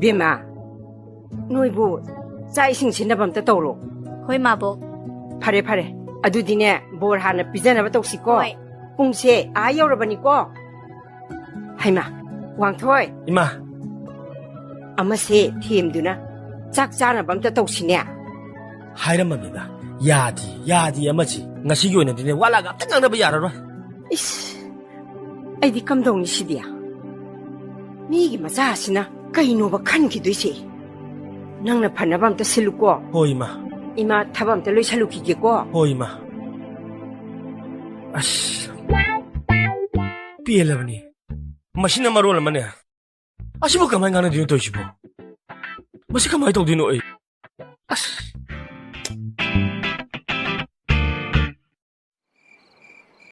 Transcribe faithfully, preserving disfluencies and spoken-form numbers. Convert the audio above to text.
ꯕꯦꯝꯃ, ꯅꯣꯏꯕꯨ ꯆꯥꯛ ꯏꯁꯤꯡ ꯁꯤꯟꯅꯕ ꯑꯝꯇ ꯇꯧꯔꯣ꯫ ꯍꯣꯏ, ꯃꯥꯕꯣꯛ꯫ ꯐꯔꯦ, ꯐꯔꯦ꯫ ꯑꯗꯨꯗꯤꯅꯦ, ꯕꯣꯔ ꯍꯥꯟꯅ ꯄꯤꯖꯅꯕ ꯇꯧꯁꯤꯀꯣ꯫ ꯍꯣꯏ꯫ ꯄꯨꯡꯁꯦ ꯑꯥ ꯌꯧꯔꯕꯅꯤꯀꯣ꯫ ꯍꯩꯃꯥ, ꯋꯥꯡꯊꯣꯏ꯫ ꯏꯃꯥ꯫ ꯑꯃꯁꯦ ꯊꯦꯝꯗꯨꯅ ꯆꯥꯛ ꯆꯥꯅꯕ ꯑꯝꯇ ꯇꯧꯁꯤꯅꯦ꯫ ꯍꯥꯏꯔꯝꯃꯕꯅꯤꯗ, ꯌꯥꯗꯤ, ꯌꯥꯗꯤ ꯑꯃꯁꯤ꯫ ꯉꯁꯤꯒꯤ ꯑꯣꯏꯅꯗꯤꯅꯦ, ꯋꯥ ꯂꯥꯒ ꯑꯝꯇ ꯉꯥꯡꯅꯕ ꯌꯥꯔꯔꯣꯏ꯫ ꯏꯁ, ꯑꯩꯗꯤ ꯀꯝꯗꯧꯅꯤ ꯁꯤꯗꯤ? ꯃꯤꯒꯤ ꯃꯆꯥꯁꯤꯅ ꯀꯩꯅꯣꯕ ꯈꯟꯈꯤꯗꯣꯏꯁꯦ? ꯅꯪꯅ ꯐꯅꯕ ꯑꯝꯇ ꯁꯤꯜꯂꯨꯀꯣ꯫ ꯍꯣꯏ, ꯏꯃꯥ꯫ ꯏꯃꯥ, ꯊꯕꯛ ꯑꯝꯇ ꯂꯣꯏꯁꯜꯂꯨꯈꯤꯒꯦꯀꯣ꯫ ꯍꯣꯏ, ꯏꯃꯥ꯫ ꯑꯁ꯫ ꯄꯦꯜꯂꯕꯅꯤ꯫ ꯃꯁꯤꯅ ꯃꯔꯣꯜ ꯑꯃꯅꯦ꯫ ꯑꯁꯤꯕꯨ ꯀꯃꯥꯏꯅ ꯉꯥꯡꯅꯗꯣꯏꯅꯣ ꯇꯧꯔꯤꯁꯤꯕꯣ? ꯃꯁꯤ ꯀꯃꯥꯏꯅ ꯇꯧꯗꯣꯏꯅꯣ ꯑꯩ? ꯑꯁ꯫